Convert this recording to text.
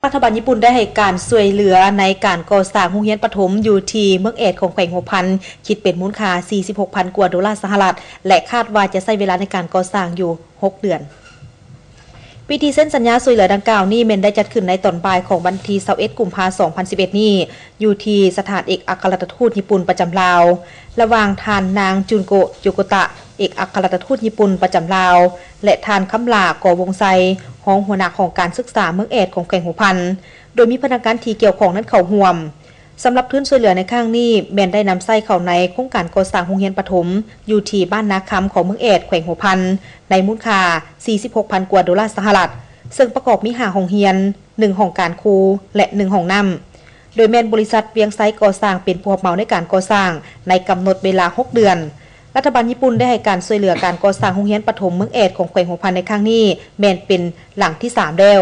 ລັດຖະບານຍີ່ປຸ່ນໄດ້ໃຫ້ການຊ່ວຍເຫຼືອໃນການກໍ່ສ້າງໂຮງຮຽນປະຖົມຢູ່ທີ່ເມືອງແອດຂອງແຂວງຫົວພັນ ຄິດເປັນມູນຄ່າ 46,000 ກວ່າໂດລາສະຫະລັດ ແລະ ຄາດວ່າຈະໃຊ້ເວລາໃນການກໍ່ສ້າງຢູ່ 6 ເດືອນ. ພິທີເຊັນສັນຍາຊ່ວຍເຫຼືອດັ່ງກ່າວນີ້ແມ່ນໄດ້ຈັດຂຶ້ນໃນຕອນບ່າຍຂອງວັນທີ 21 ກຸມພາ 2011 ນີ້ ຢູ່ທີ່ສະຖານເອກອັກຄະລັດຖະທູດຍີ່ປຸ່ນປະຈຳລາວ ລະຫວ່າງທ່ານນາງ ຈຸນໂກະ ໂຍໂກຕະ ເອກອັກຄະລັດຖະທູດຍີ່ປຸ່ນປະຈຳລາວ ແລະ ທ່ານ ຄຳຫຼາ ກໍວົງໄຊ ຮອງຫົວໜ້າຫ້ອງການສຶກສາເມືອງແອດຂອງແຂວງຫົວພັນ ໂດຍມີພະນັກງານທີ່ກ່ຽວຂ້ອງນັ້ນເຂົ້າຮ່ວມ. ສຳລັບທຶນຊ່ວຍເຫຼືອໃນຄັ້ງນີ້ ແມ່ນໄດ້ນຳໃຊ້ເຂົ້າໃນໂຄງການກໍ່ສ້າງໂຮງຮຽນປະຖົມ ຢູ່ທີ່ບ້ານນາຄຳ ຂອງເມືອງແອດ ແຂວງຫົວພັນ ໃນມູນຄ່າ 46,000 ກວ່າໂດລາສະຫະລັດ ເຊິ່ງປະກອບມີ ຫ້າ ຫ້ອງຮຽນ, ໜຶ່ງ ຫ້ອງການຄູ ແລະ ໜຶ່ງ ຫ້ອງນ້ຳ ໂດຍແມ່ນບໍລິສັດວຽງໄຊກໍ່ສ້າງເປັນຜູ້ຮັບເໝົາໃນການກໍ່ສ້າງ ໃນກຳນົດເວລາ 6 ເດືອນ. ລັດຖະບານຍີ່ປຸ່ນໄດ້ໃຫ້ການຊ່ວຍເຫຼືອການກໍ່ສ້າງໂຮງຮຽນປະຖົມເມືອງແອດຂອງແຂວງຫົວພັນໃນຄັ້ງນີ້ ແມ່ນເປັນຫຼັງທີ 3 ແລ້ວ.